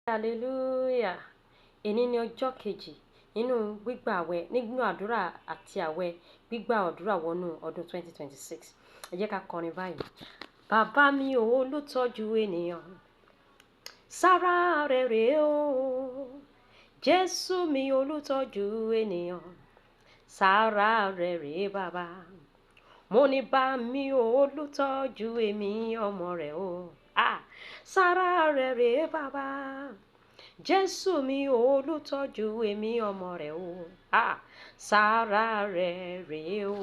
Hallelujah. Èní ni ọjọ́ kejì nínú gbígbà àwẹ̀, nínú àdúrà àti àwẹ̀ gbígbà àdúrà wọnú ọdún 2026. Ẹ jẹ́ ká kọrin báyìí. Bàbá mi ò olùtọ́jú ènìyàn, sára rẹ̀ rèé o. Jésù mi olùtọ́jú ènìyàn, sára rẹ̀ rèé bàbá. Mo ní bá mi ò olùtọ́jú èmi ọmọ rẹ̀ o. Ah, sára rẹ̀ rèé bàbá. Jésù mi ò olùtọ́jú èmi ọmọ rẹ̀ o. Ah, sára rẹ̀ rèé o.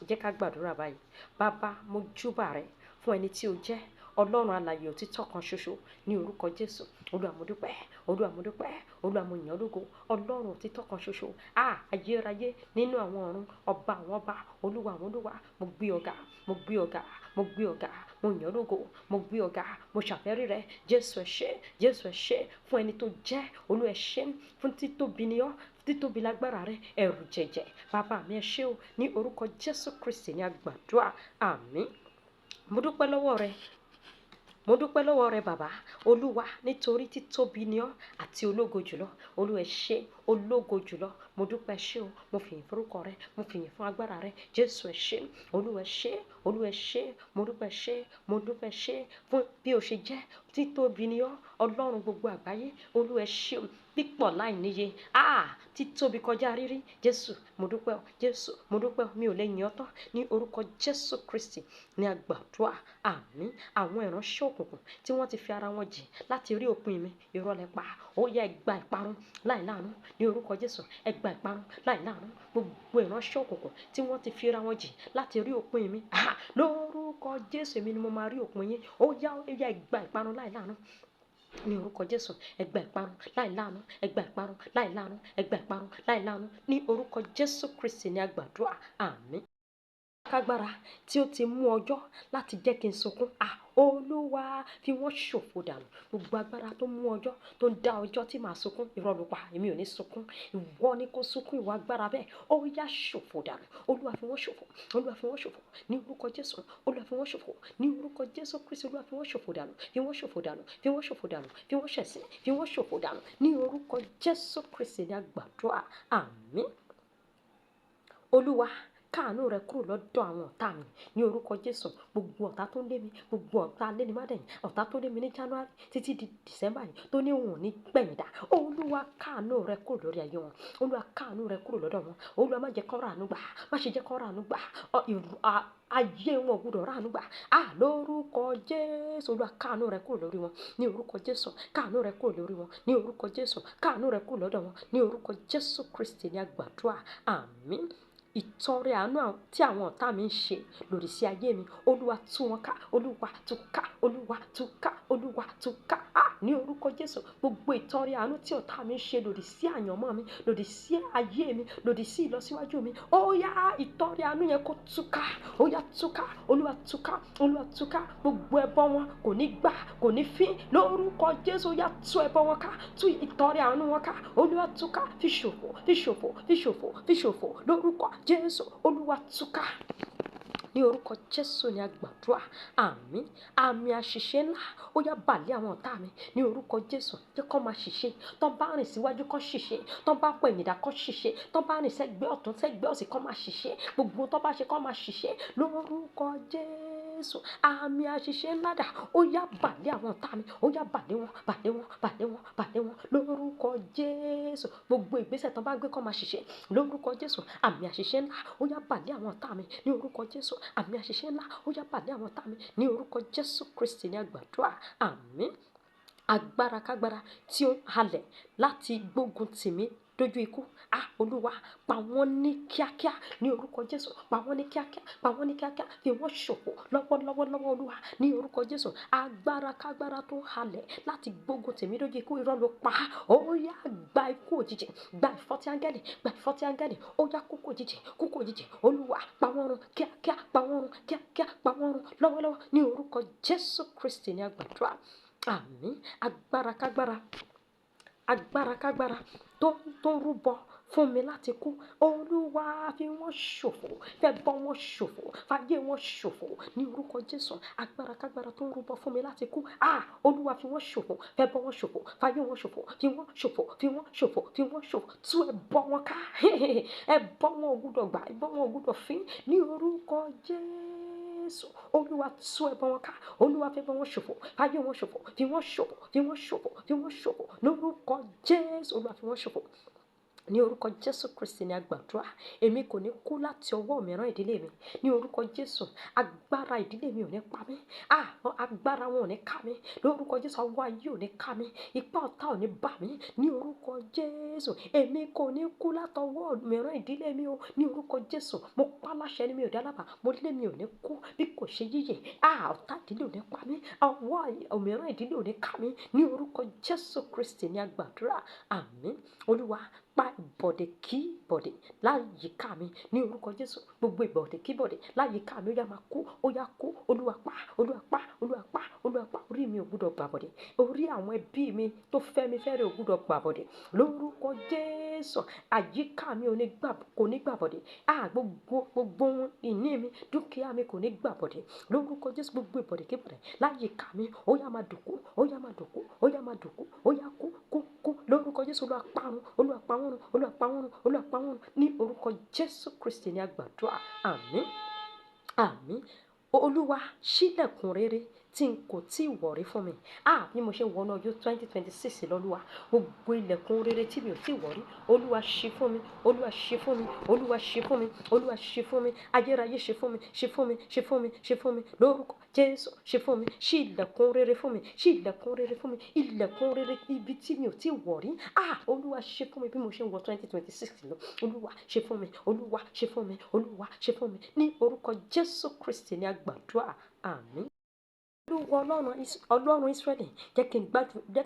Jẹ́ ká gbàdúrà báyìí. Bàbá, mo júbà rẹ fún ẹni tí o jẹ́. Ọlọ́run alààyè òtítọ́ kan ṣoṣo ní orúkọ Jésù. Olúwa mo dúpẹ́, Olúwa mo dúpẹ́, Olúwa mo yìn ọ́ lógo. Ọlọ́run òtítọ́ kan ṣoṣo. Ah, ayérayé nínú àwọn ọ̀run, ọba àwọn ọba, Olúwa àwọn olúwa. Mo gbé ọ ga, mo gbé ọ ga, mo gbé ọ ga, mo yìn ọ́ lógo, mo gbé ọ ga, mo ṣàfẹ́rí rẹ. Jésù ẹ ṣé, Jésù ẹ ṣé fún ẹni tó jẹ́. Olúwa ẹ ṣé fún títóbi ni ọ́, títóbi lágbára rẹ, ẹ̀rù jẹ̀jẹ̀. Bàbá mi ẹ ṣé o ní orúkọ Jésù Kristi ní a gbàdúrà. Àmín. Mo dúpẹ́ lọ́wọ́ rẹ. Mo dúpẹ́ lọ́wọ́ rẹ bàbá, Olúwa, nítorí títóbi ni ọ́ àti ológo jùlọ. Olúwa ẹ ṣé, ológo jùlọ. Mo dúpẹ́ ṣé o, mo fìyìn fún orúkọ rẹ, mo fìyìn fún agbára rẹ. Jésù ẹ ṣé, Olúwa ẹ ṣé, Olúwa ẹ ṣé, mo dúpẹ́ ṣé, mo dúpẹ́ ṣé fún bí o ṣe jẹ́. Títóbi ni ọ́, Ọlọ́run gbogbo àgbáyé. Olúwa ẹ ṣé o, pípọ̀ láìníye. Ah, títóbi kọjá rírí. Jésù, mo dúpẹ́ o, Jésù, mo dúpẹ́ o, mi ò lè yìn ọ́ tán. Ní orúkọ Jésù Kristi ní a gbàdúrà. Àmín. Àwọn ìránṣẹ́ òkùnkùn tí wọ́n ti fi ara wọn jìn láti rí òpin mi, irọ́ lẹ pa. Ó yá, ẹ gba ìparun láì láàánú ní orúkọ Jésù. Ẹ gba ìparun láì láàánú. Gbogbo ìránṣẹ́ òkùnkùn tí wọ́n ti fi ara wọn jìn láti rí òpin mi, ah, lórúkọ Jésù, èmi ni mo máa rí òpin yín. Ó yá, ó yá, ẹ gba ìparun láì láàánú ní orúkọ Jésù. Ẹ gba ìparun láì láàánú, ẹ gba ìparun láì láàánú, ẹ gba ìparun láì láàánú ní orúkọ Jésù Kristi ní a gbàdúrà. Àmín. Kágbára tí ó ti mú ọjọ́ láti jẹ́ kí n sunkún, ah, Olúwa fi wọ́n ṣòfò dànù. Gbogbo agbára tó mú ọjọ́, tó ń dá ọjọ́ tí màá sunkún, irọ́ ló pa, èmi ò ní sunkún. Ìwọ ni kó sunkún, ìwọ agbára bẹ́ẹ̀, ó yá ṣòfò dànù. Olúwa fi wọ́n ṣòfò, Olúwa fi wọ́n ṣòfò ní orúkọ Jésù. Olúwa fi wọ́n ṣòfò ní orúkọ Jésù Kristi. Olúwa fi wọ́n ṣòfò dànù, fi wọ́n ṣòfò dànù, fi wọ́n ṣòfò dànù, fi wọ́n ṣẹ̀sín, fi wọ́n ṣòfò dànù ní orúkọ Jésù Kristi ní a gbàdúrà. Àmín. Olúwa, káàánú rẹ kúrò lọ́dọ̀ àwọn ọ̀tá mi ní orúkọ Jésù. Gbogbo ọ̀tá tó ń lé mi, gbogbo ọ̀tá lé ní mádẹ̀yìn, ọ̀tá tó lé mi ní January títí di December yìí tó ní òun ò ní gbẹ̀yìn dà. Olúwa, káàánú rẹ kúrò lórí ayé wọn. Olúwa, káàánú rẹ kúrò lọ́dọ̀ wọn. Olúwa, má jẹ́ kó ráàánú gbà, má ṣe jẹ́ kó ráàánú gbà. Ayé wọn ò gbọdọ̀ ráàánú gbà. Ah, lórúkọ Jésù, Olúwa káàánú rẹ kúrò lórí wọn ní orúkọ Jésù. Káàánú rẹ kúrò lórí wọn ní orúkọ Jésù. Káàánú rẹ kúrò lọ́dọ̀ wọn ní orúkọ Jésù Kristi ní a gbàdúrà. Àmín. Ìtọrẹ àánú tí àwọn ọ̀tá mi ń ṣe lòdì sí ayé mi, Olúwa tú wọn ká, Olúwa tú ká, Olúwa tú ká, Olúwa tú ká. Ah, ní orúkọ Jésù, gbogbo ìtọrẹ àánú tí ọ̀tá mi ń ṣe lòdì sí àyànmọ́ mi, lòdì sí ayé mi, lòdì sí ìlọsíwájú mi, ó yá, ìtọrẹ àánú yẹn kó tú ká, ó yá tú ká, Olúwa tú ká, Olúwa tú ká. Gbogbo ẹbọ wọn kò ní gbà, kò ní fín lórúkọ Jésù. Ó yá, tú ẹbọ wọn ká, tú ìtọrẹ àánú wọn ká. Olúwa tú ká, fi ṣòfò, fi ṣòfò, fi ṣòfò, fi ṣòfò lórúkọ Jésù. Olúwa tú ká ní orúkọ Jésù ní a gbàdúrà. Àmín. Àmì àṣìṣe ńlá, ó yá, bà lé àwọn ọ̀tá mi ní orúkọ Jésù. Jẹ́ kó máa ṣìṣe. Tó bá rìn síwájú, kó ṣìṣe. Tó bá pẹ̀yìn dà, kó ṣìṣe. Tó bá rìn sẹ́gbẹ́ ọ̀tún, sẹ́gbẹ́ òsì, kó máa ṣìṣe. Gbogbo tó bá ṣe, kó máa ṣìṣe lórúkọ Jésù. Àmì àṣìṣe ńlá dà, ó yá, bà lé àwọn ọ̀tá mi. Ó yá, bà lé wọn, bà lé wọn, bà lé wọn, bà lé wọn lórúkọ Jésù. Gbogbo ìgbésẹ̀ tó bá gbé, kó máa ṣìṣe lórúkọ Jésù. Àmì àṣìṣe ńlá, ó yá, bà lé àwọn ọ̀tá mi ní orúkọ Jésù. Àmì àṣìṣe ńlá, ó yá, bà lé àwọn ọ̀tá mi ní orúkọ Jésù Kristi ní a gbàdúrà. Àmín. Agbára kágbára tí ó halẹ̀ láti gbógun tì mí dójú ikú, ah, Olúwa pa wọ́n ní kíákíá ní orúkọ Jésù. Pa wọ́n ní kíákíá, pa wọ́n ní kíákíá, fi wọ́n ṣòfò lọ́wọ́lọ́wọ́ lọ́wọ́, Olúwa, ní orúkọ Jésù. Agbára kágbára tó halẹ̀ láti gbógun tì mí dójú ikú, irọ́ ló pa. Ó yá, gba ikú òjijì, gba ìfọ́tí áńgẹ́lì, gba ìfọ́tí áńgẹ́lì. Ó yá, kúkú òjijì, kúkú òjijì. Olúwa pa wọ́n run kíákíá, pa wọ́n run kíákíá, pa wọ́n run lọ́wọ́lọ́wọ́ ní orúkọ Jésù Kristi ní a gbàdúrà. Àmín. Agbára kágbára, agbára kágbára tó ń rúbọ fún mi láti kú, Olúwa fi wọ́n ṣòfò, fẹ́ bọ́ wọn ṣòfò, fàyè wọn ṣòfò ní orúkọ Jésù. Agbára kágbára tó ń rúbọ fún mi láti kú, Olúwa fi wọ́n ṣòfò, fẹ́ bọ́ wọn ṣòfò, fàyè wọn ṣòfò, fi wọ́n ṣòfò, fi wọ́n ṣòfò, fi wọ́n ṣòfò, tú ẹbọ wọn ká, ẹbọ wọn ò gbúdọ̀ gbà, ẹbọ wọn ò gbúdọ̀ fín ní orúkọ Jésù. Olúwa tú ẹbọ wọn ká, Olúwa fẹ́ bọ́ wọn ṣòfò, fàyè wọn ṣòfò, fi wọ́n ṣòfò, fi wọ́n ṣòfò, fi wọ́n ṣòfò lórúkọ Jésù. Olúwa fi wọ́n ṣòfò ní orúkọ Jésù Kristi ní a gbàdúrà. Èmi kò ní kú láti ọwọ́ mìíràn ìdílé mi ní orúkọ Jésù. Agbára ìdílé mi ò ní pa mí, agbára wọn ò ní ká mi lórúkọ Jésù. Ọwọ́ ayé ò ní ká mi, ipá ọ̀tá ò ní bà mí ní orúkọ Jésù. Èmi kò ní kú látọwọ́ mìíràn ìdílé mi o ní orúkọ Jésù. Mo pa láṣẹ ni, mi ò dá lábàá, mo lé mi ò ní kú bí kò ṣe yíyè. Ọ̀tá ìdílé ò ní pa mí, ọwọ́ mìíràn ìdílé ò ní ká mi ní orúkọ Jésù Kristi ní a gbàdúrà. Àmín. Olúwa pa ìbọ̀dè kí ìbọ̀dè láyìíká mi ní orúkọ Jésù. Gbogbo ìbọ̀dè kí ìbọ̀dè láyìíká mi, ó yá máa kú, ó yá kú. Olúwa pa, Olúwa pa, Olúwa pa, Olúwa pa. Orí mi ò gbúdọ̀ gbàbọ̀dè, orí àwọn ẹbí mi tó fẹ́ mi fẹ́rẹ̀ ò gbúdọ̀ gbàbọ̀dè lórúkọ Jésù. Àyíká mi kò ní gbàbọ̀dè. Gbogbo ohun ìní mi, dúkìá mi kò ní gbàbọ̀dè lórúkọ Jésù. Gbogbo ìbọ̀dè kí ìbọ̀dè láyìíká mi, ó yá máa dòkú, ó yá máa dòkú, ó yá máa dòkú, ó yá kú, kú, kú lórúkọ Jésù. Olúwa parun, Olúwa pa wọ́n run, Olúwa pa wọ́n run, Olúwa pa wọ́n run ní orúkọ Jésù Kristi ní a gbàdúrà. Àmín, àmín. Olúwa ṣílẹ̀kùn rere tí n kò tí ì wọ̀ rí fún mi. Bí mo ṣe ń wọnú ọdún 2026 lọ́lúwa, gbogbo ilẹ̀kùn rere tí mi ò tí ì wọ̀ rí, Olúwa ṣí fún mi, Olúwa ṣí fún mi, Olúwa ṣí fún mi, Olúwa ṣí fún mi, ayérayé ṣí fún mi, ṣí fún mi, ṣí fún mi, ṣí fún mi lórúkọ Jésù. Ṣí fún mi, ṣí ilẹ̀kùn rere fún mi, ṣí ilẹ̀kùn rere fún mi, ilẹ̀kùn rere ibi tí mi ò tí ì wọ̀ rí. Olúwa ṣí fún mi bí mo ṣe ń wọ 2026 lọ. Olúwa ṣí fún mi, Olúwa ṣí fún mi, Olúwa ṣí fún mi ní orúkọ Jésù Kristi ní a gbàdúrà. Àmín. Olúwa Ọlọ́run Ísírẹ́lì, jẹ́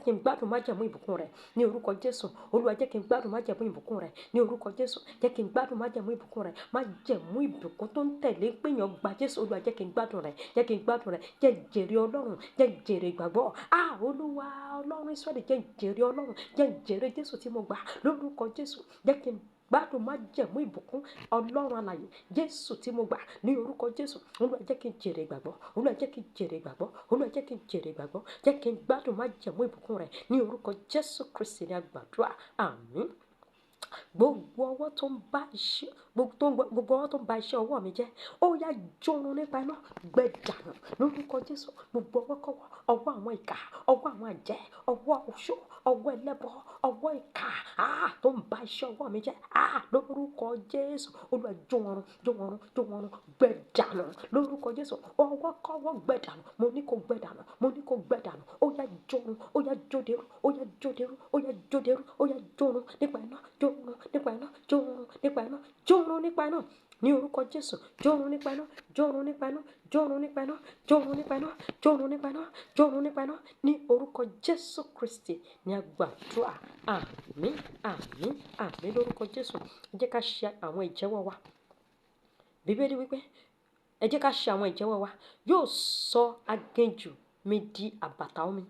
kí n gbádùn májẹ̀mú ìbùkún rẹ̀ ní orúkọ Jésù. Olúwa jẹ́ kí n gbádùn májẹ̀mú ìbùkún rẹ̀ ní orúkọ Jésù. Jẹ́ kí n gbádùn májẹ̀mú ìbùkún rẹ̀, májẹ̀mú ìbùkún tó ń tẹ̀lé péyàn gba Jésù. Olúwa jẹ́ kí n gbádùn rẹ̀, jẹ́ kí n gbádùn rẹ̀, jẹ́ jèrè Ọlọ́run, jẹ́ jèrè ìgbàgbọ́. Olúwa Ọlọ́run Ísírẹ́lì, jẹ́ jèrè Ọlọ́run, jẹ́ jèrè Jésù tí mo gbà lórúkọ Jésù. Jẹ́ kí n gbádùn májẹ̀mú ìbùkún Ọlọ́run alààyè Jésù tí mo gbà ní orúkọ Jésù. Olúwa jẹ́ kí n jèrè ìgbàgbọ́, Olúwa jẹ́ kí n jèrè ìgbàgbọ́, Olúwa jẹ́ kí n jèrè ìgbàgbọ́, jẹ́ kí n gbádùn májẹ̀mú ìbùkún rẹ̀ ní orúkọ Jésù Kristi ní a gbàdúrà. Àmín. Gbogbo ọwọ́ tó ń bá iṣẹ́, gbogbo ọwọ́ tó ń ba iṣẹ́ ọwọ́ mi jẹ́, ó yá jórun nípa iná, gbẹ dànù lórúkọ Jésù. Gbogbo ọwọ́ kọ́wọ́, ọwọ́ àwọn ìkà, ọwọ́ àwọn àjẹ́, ọwọ́ oṣó, ọwọ́ ẹlẹ́bọ, ọwọ́ ìkà, tó ń ba iṣẹ́ ọwọ́ mi jẹ́, lórúkọ Jésù. Olúwa jó wọn run, jó wọn run, jó wọn run, gbẹ dànù lórúkọ Jésù. Ọwọ́ kọ́wọ́ gbẹ dànù, mo ní kó gbẹ dànù, mo ní kó gbẹ dànù. Ó yá jórun, ó yá jóderú, ó yá jóderú, ó yá jóderú, ó yá jórun nípa iná, jórun nípa iná, jórun nípa iná, jórun nípa iná ní orúkọ Jésù. Jórun nípa iná, jórun nípa iná, jórun nípa iná, jórun nípa iná, jórun nípa iná, jórun nípa iná ní orúkọ Jésù Kristi ní a gbàdúrà. Àmín, àmín, àmín lórúkọ Jésù. Ẹ jẹ́ ká ṣe àwọn ìjẹ́wọ́ wa. Bíbélì wípé ẹ jẹ́ ká ṣe àwọn ìjẹ́wọ́ wa. Yóò sọ aginjù mi di àbàtà omi,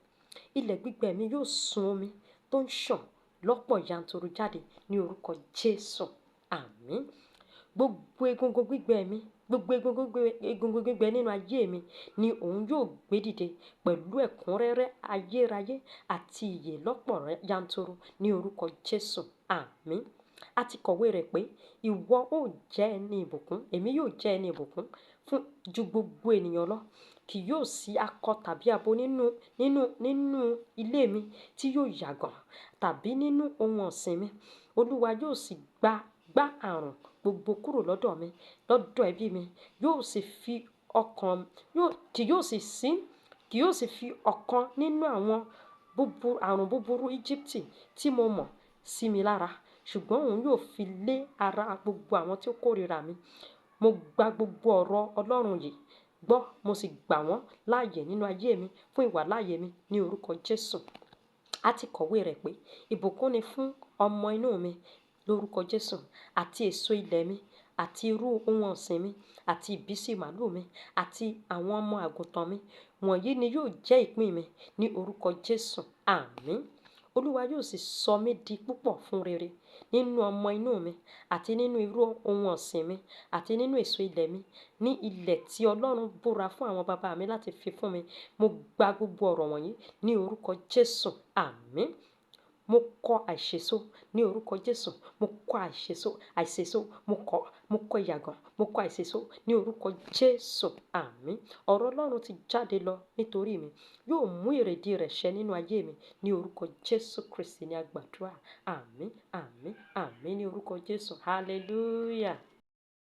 ilẹ̀ gbígbẹ mi yóò sun omi tó ń ṣàn lọ́pọ̀ yanturu jáde ní orúkọ Jésù. Àmín. Gbogbo egungun gbígbẹ mi, gbogbo egungun gbígbẹ nínú ayé mi ni òun yóò gbé dìde pẹ̀lú ẹ̀kúnrẹ́rẹ́ ayérayé àti ìyè lọ́pọ̀ yanturu ní orúkọ Jésù. Àmín. A ti kọ̀wé rẹ̀ pé ìwọ ó jẹ́ ẹni ìbùkún, èmi yóò jẹ́ ẹni ìbùkún fún ju gbogbo ènìyàn lọ. Kì yóò sí akọ tàbí abo nínú ilé mi tí yóò yàgàn tàbí nínú ohun ọ̀sìn mi. Olúwa yóò sì gbá àrùn gbogbo kúrò lọ́dọ̀ mi, lọ́dọ̀ ẹbí mi. Yóò sì fi ọkàn, kì yóò sì sí, kì yóò sì fi ọ̀kan nínú àwọn àrùn búburú Íjíbítì tí mo mọ̀ sí mi lára. Ṣùgbọ́n òun yóò fi lé ara gbogbo àwọn tí ó kórìíra mi. Mo gba gbogbo ọ̀rọ̀ Ọlọ́run yìí gbọ́, mo sì gbà wọ́n láàyè nínú ayé mi fún ìwà láàyè mi ní orúkọ Jésù. A ti kọ̀wé rẹ̀ pé ìbùkún ni fún ọmọ inú mi lórúkọ Jésù, àti èso ilẹ̀ mi, àti irú ohun ọ̀sìn mi, àti ìbísí màlúù mi, àti àwọn ọmọ àgùntàn mi. Wọ̀nyí ni yóò jẹ́ ìpín mi ní orúkọ Jésù. Àmín. Olúwa yóò sì sọ mí di púpọ̀ fún rere nínú ọmọ inú mi àti nínú irú ohun ọ̀sìn mi àti nínú èso ilẹ̀ mi ní ilẹ̀ tí Ọlọ́run búra fún àwọn baba mi láti fi fún mi. Mo gba gbogbo ọ̀rọ̀ wọ̀nyí ní orúkọ Jésù. Àmín. Mo kọ àìṣèso ní orúkọ Jésù. Mo kọ àìṣèso, àìṣèso, mo kọ ìyàgàn, mo kọ àìṣèso ní orúkọ Jésù. Àmín. Ọ̀rọ̀ Ọlọ́run ti jáde lọ nítorí mi. Yóò mú èrèdí rẹ̀ ṣẹ nínú ayé mi ní orúkọ Jésù Kristi ní a gbàdúrà. Àmín, àmín, àmín ní orúkọ Jésù. Hallelujah.